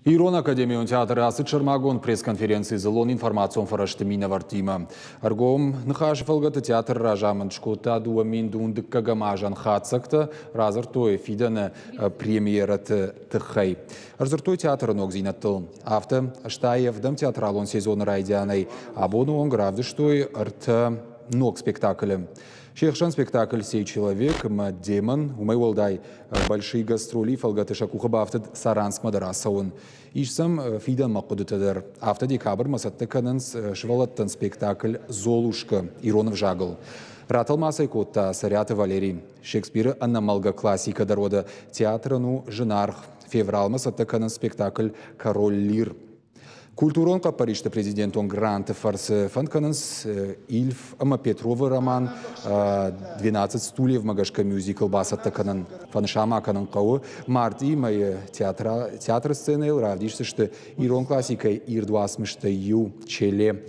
Ирон академион театры ацыд сӕрмагонд пресс-конференци дзыллон информацион фӕрӕзты минӕвӕрттимӕ. Ӕргом ныхасы фӕлгӕты театры разамынд скодта 2012 азӕн хатдзӕгтӕ, радзырдтой фидӕны премьерӕты тыххӕй. Ӕрдзырдтой театры ногдзинӕдтыл. Афтӕ, 87-ӕм театралон сезоны райдианӕй абоны онг равдыстой ӕртӕ ног спектаклы. Се хсӕн спектакль «Сей человек» ӕмӕ «Демон», уымӕй уӕлдай «Большие гастроли» фӕлгӕты сӕ къухы бафтыд Саранскмӕ дӕр ацӕуын. Ис сӕм фидӕнмӕ хъуыдытӕ дӕр. Афтӕ декабрмӕ цӕттӕ кӕнынц сывӕллӕттӕн спектакль «Золушка» ирон ӕвзагыл. Ратӕлмац ӕй кодта Цӕриаты Валерий. Шекспиры ӕнӕмӕлгӕ классикӕ дӕр уӕдӕ театрӕн у зынаргъ. Февралмӕ цӕттӕ кӕнынц спектакль «Король Лир». Культурон хъӕппӕристы президентон гранты фӕрцы фӕнд кӕнынц Ильф ӕмӕ Петровы роман «Двенадцать стульев»-мӕ гӕсгӕ мюзикл бацӕттӕ кӕнын. Фӕнысан ма кӕнын хъӕуы, мартъийы мӕйы театры сценӕйыл равдисдзысты ирон классикӕйы ирд уацмыстӕй иу «Челе».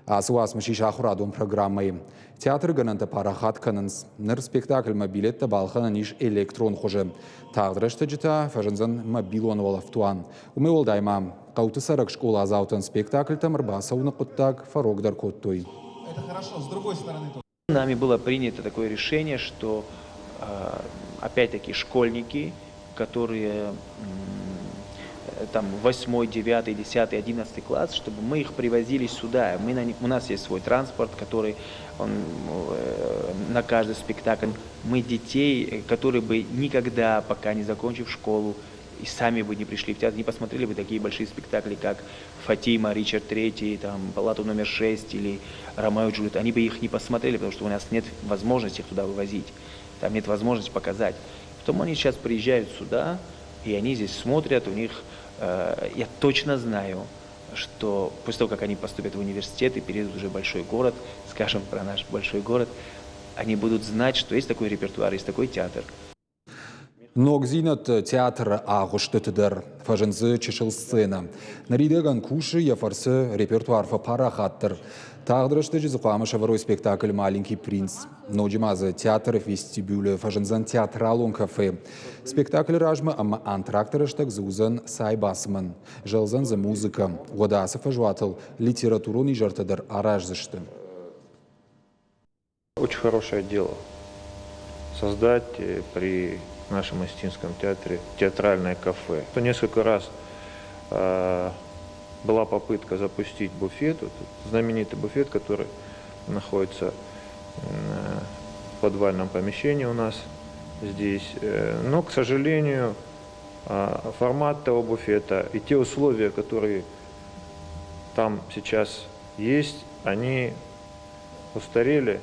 Ацы уацмыс ис ахуырадон программӕйы. Театры гӕнӕнтӕ парахат кӕнынц. Ныр спектакльмӕ билеттӕ балхӕнӕн ис электрон хуызы. Тагъд рӕстӕджы та фӕзындзӕн мобилон уӕлӕфтуан. Уымӕй уӕлдай ма хъӕуты цӕрӕг скъоладзаутӕн спектакльтӕм ӕрбацӕуыны хъуыддаг фӕрогдӕр кодтой. Нами было принято такое решение, что опять-таки школьники, которые там 8, 9, 10, 11 класс, чтобы мы их привозили сюда. У нас есть свой транспорт, который он, на каждый спектакль. Мы детей, которые бы никогда, пока не закончив школу, и сами бы не пришли в театр, не посмотрели бы такие большие спектакли, как «Фатима», «Ричард Третий», там, «Палату номер 6» или «Ромео и Джульетта». Они бы их не посмотрели, потому что у нас нет возможности их туда вывозить, там нет возможности показать. Потом они сейчас приезжают сюда, и они здесь смотрят, у них, я точно знаю, что после того, как они поступят в университет и переедут уже в большой город, скажем про наш большой город, они будут знать, что есть такой репертуар, есть такой театр. Ногдзинӕдты театры агъуыстыты дӕр фӕзынд дзы чысыл сценӕ. Ныридӕгӕн кусы йӕ фӕрцы репертуар фӕпарахатдӕр. Тагъд рӕстӕджы дзы хъуамӕ сӕвӕрой спектакль «Маленький принц». Ноджы ма дзы театры вестибюлы фӕзындзӕн театралон кафе. Спектаклы размӕ ӕмӕ антракты рӕстӕг дзы уыдзӕн цай бацымӕн. Зӕлдзӕн дзы музыкӕ. Уӕдӕ ацы фӕзуатыл литературон изӕртӕ дӕр араздзысты. Очень хорошее дело создать при нашем Осетинском театре театральное кафе. Несколько раз была попытка запустить буфет, вот знаменитый буфет, который находится в подвальном помещении у нас здесь. Но, к сожалению, формат того буфета и те условия, которые там сейчас есть, они устарели.